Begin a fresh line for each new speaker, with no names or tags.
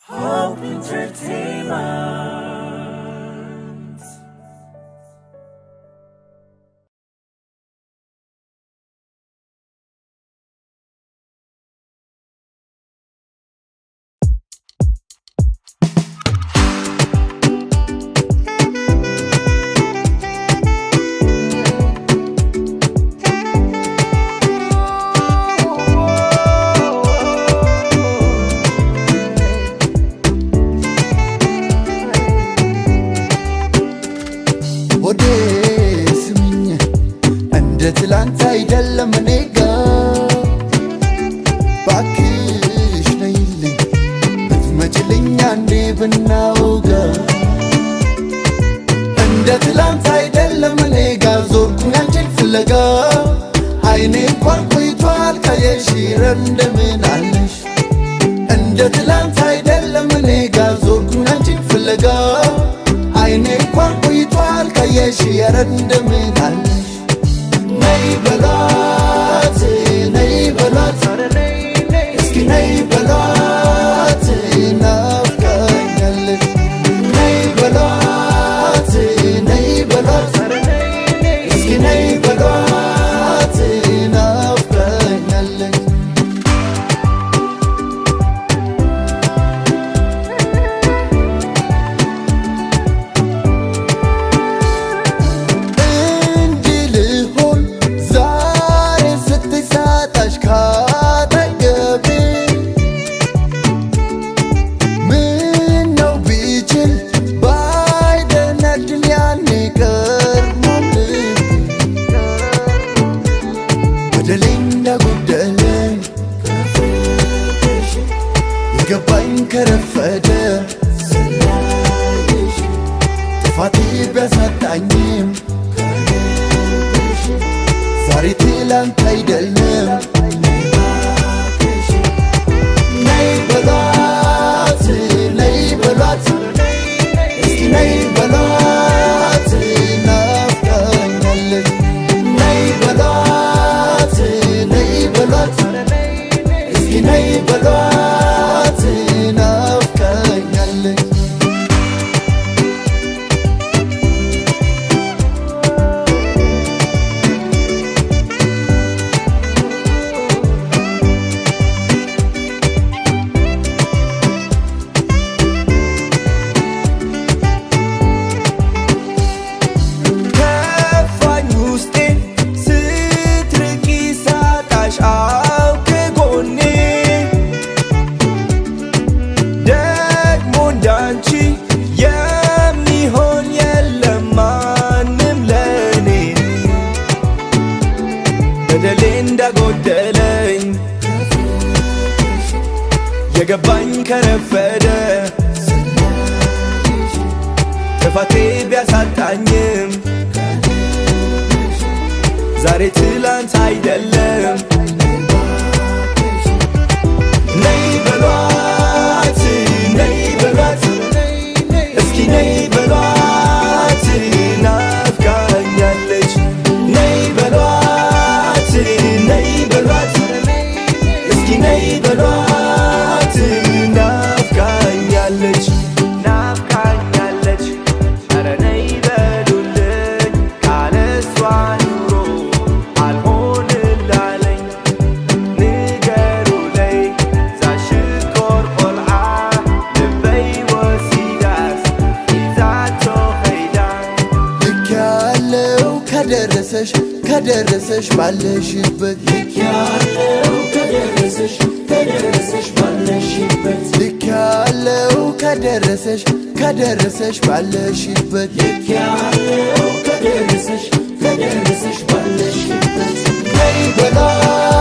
Hope Entertainment.
ሆዴ ስሚኝ፣ እንደ ትላንት አይደለም እኔ ጋ። ባክሽ ነይልኝ፣ ብትመጭልኝ አንዴ ብናውጋ። እንደ ትላንት አይደለም እኔ ጋ፣ ዞርኩኝ አንቺን ፍለጋ። አይኔ እንኳን ቆይቷል ካየሽ፣ ኧረ እንደምን አለሽ? እንደ ትላንት አይደለም እኔ ጋ፣ ዞርኩኝ አንቺን ፍለጋ። አይኔ እንኳን ቆይቷል ካየሽ፣ ኧረ እንደምን አለሽ? ነይ በሏት፣ ነይ በሏት፣ እስኪ ነይ በሏት፣ ናፍቃኛለች። ነይ በሏት፣ ነይ በሏት፣ እስኪ ነይ በሏት፣ ናፍቃኛለች። እንዲህ ልሆን ዛሬ ስትይ ሳጣሽ ካጠገቤ። ምነው ቢችል ባይደነድን ያኔ ቀድሞ ልቤ። በደሌ እንዳጎደለኝ የገባኝ ከረፈደ፣ ጥፋቴ ቢያሳጣኝም ዛሬ ትላንት አይደለም። ነይ በሏት፣ ነይ በሏት፣ እስኪ ነይ በሏት፣ ናፍቃኛለች። ነይ በሏት፣ ነይ በሏት፣ እስኪ ነይ በሏት፣ ናፍቃኛለች።
ከፋኝ ውስጤ ስትርቂ ሳጣሽ አው ከጎኔ። ደግሞ እንዳንቺ የሚሆን የለም ማንም ለኔ። በደሌ እንዳጎደለኝ የገባኝ ከረፈደ፣ ጥፋቴ ቢያሳጣኝም ዛሬ ትላንት አይደለም። ነይ በሏት፣ ነይ በሏት፣ እስኪ ነይ በሏት፣ ናፍቃኛለች። ነይ በሏት፣ ነይ በሏት፣ እስኪ ነይ በሏት፣ ናፍቃኛለች፣ ናፍቃኛለች። ኧረ ነይ በሉልኝ፣ ካለሷ ኑሮ አልሆንላለኝ። ንገሩለይ ዛሽኮር ቆልዓ ልበይ ወሲዳስ ሒዛቶ ኸይዳ።
ልክ ያለው ከደረሰሽ፣ ከደረሰሽ ባለሽበት።
ልክ ያለው ከደረሰሽ፣ ከደረሰሽ ባለሽበት።
ልክ ያለው ከደረሰሽ፣ ከደረሰሽ ባለሽበት።
ልክ ያለው ከደረሰሽ፣ ከደረሰሽ ባለሽበት።
ነይ በሏት።